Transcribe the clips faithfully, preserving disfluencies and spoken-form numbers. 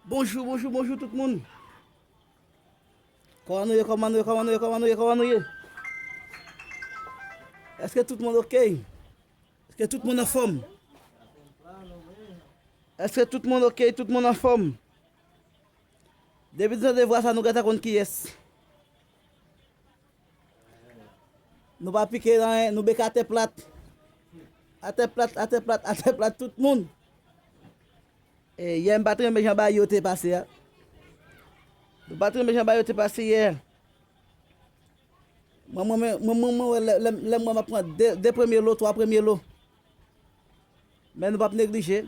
Bonjou, bonjou, bonjou tout moun. Kòman nou ye, kòman nou ye, kòman nou ye, kòman nou ye, kòman nou ye? Èske tout moun oke? Èske tout moun anfòm? Èske tout moun oke? Tout moun anfòm? Depi n tande vwa sa, nou gentan konn kiyès. Nou pa pike nan anyen, nou beke atè plat. Atè plat, atè plat, atè plat, tout moun. E, yè, m pa t renmen jan bagay yo te pase a. M pa t renmen jan bagay yo te pase yè. Mwen, mwen, mwen, mwen, mwen, mwen wè lè, lè, lè m wè m ap pran de, de premye lo, twa premye lo. Men nou p ap neglije.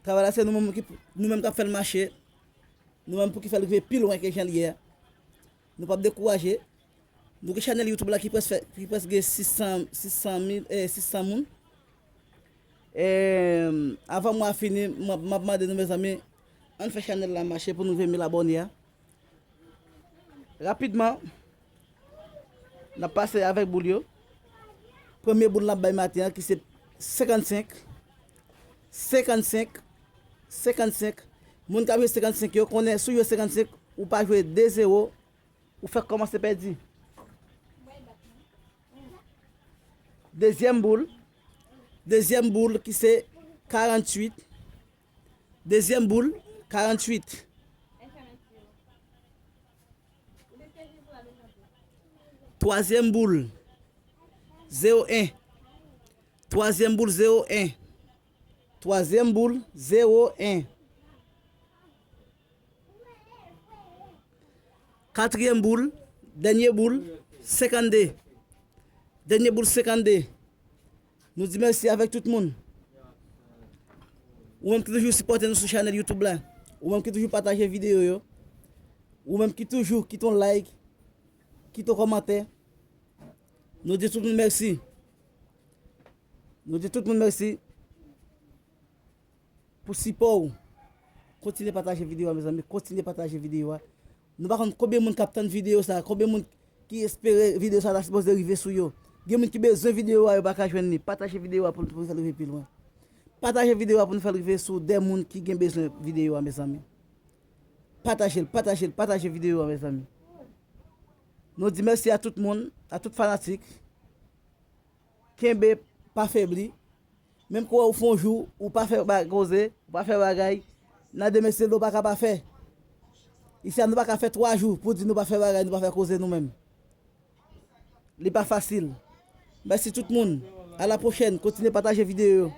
Travay la se nou menm ki, nou menm k ap fè l mache. Nou menm pou ki fè l rive pi lwen ke jan l ye a. Nou p ap dekouraje. Nou gen chanèl YouTube la ki prèske fè, ki prèske gen sis san, sis san mil, eh, sis san moun. Eh, avan mwa fini, m ap, m ap mande nou, mezanmi, ann fè chanèl la mache pou nou rive mil abòne a. Rapidman, n ap pase avèk boul yo. Premye boul n ap bay maten an, ki se senkannsenk. Senkannsenk. Senkannsenk. Moun k ap jwe senkannsenk yo, konnen si w jwe senkannsenk, ou pa jwe de zewo, ou fèk kòmanse pèdi. Dezyèm boul. Dezyèm boul ki se karanntuit. Dezyèm boul, karanntuit. Twazyèm boul, zewo en. Twazyèm boul, zewo en. Twazyèm boul, zewo en. Katriyèm boul, dènye boul, senkannde. Dènye boul, senkannde. Nou di mèsi avèk tout moun. Ou menm ki toujou sipòte nou sou chanèl YouTube la. Ou menm ki toujou pataje videyo yo. Ou menm ki toujou kite yon like, kite yon kòmantè. Nou di tout moun mèsi. Nou di tout moun mèsi pou sipò w. Kontinye pataje videyo a, mezanmi. Kontinye pataje videyo a. Nou pa konn konbyen moun k ap tann videyo sa, konbyen moun ki espere videyo sa ta sipoze rive sou yo. Gen moun ki bezwen videyo a, yo pa ka jwenn li. Pataje videyo a pou nou fè l rive pi lwen. Pataje videyo a pou nou fè l rive sou de moun ki gen bezwen videyo a, mezanmi. Pataje l, pataje l, pataje videyo a, mezanmi. Nou di mèsi a tout moun, a tout fanatik. Kenbe, pa febli. Menm ke w fè yon jou, ou pa fè ba-, koze, ou pa fè bagay, nan demen se lè w pa ka pa fè. Isi a nou pa ka fè twa jou pou di nou pa fè bagay, nou pa fè koze nou menm. Li pa fasil. Mèsi tout moun. A la pwochèn. Kontinye pataje videyo yo.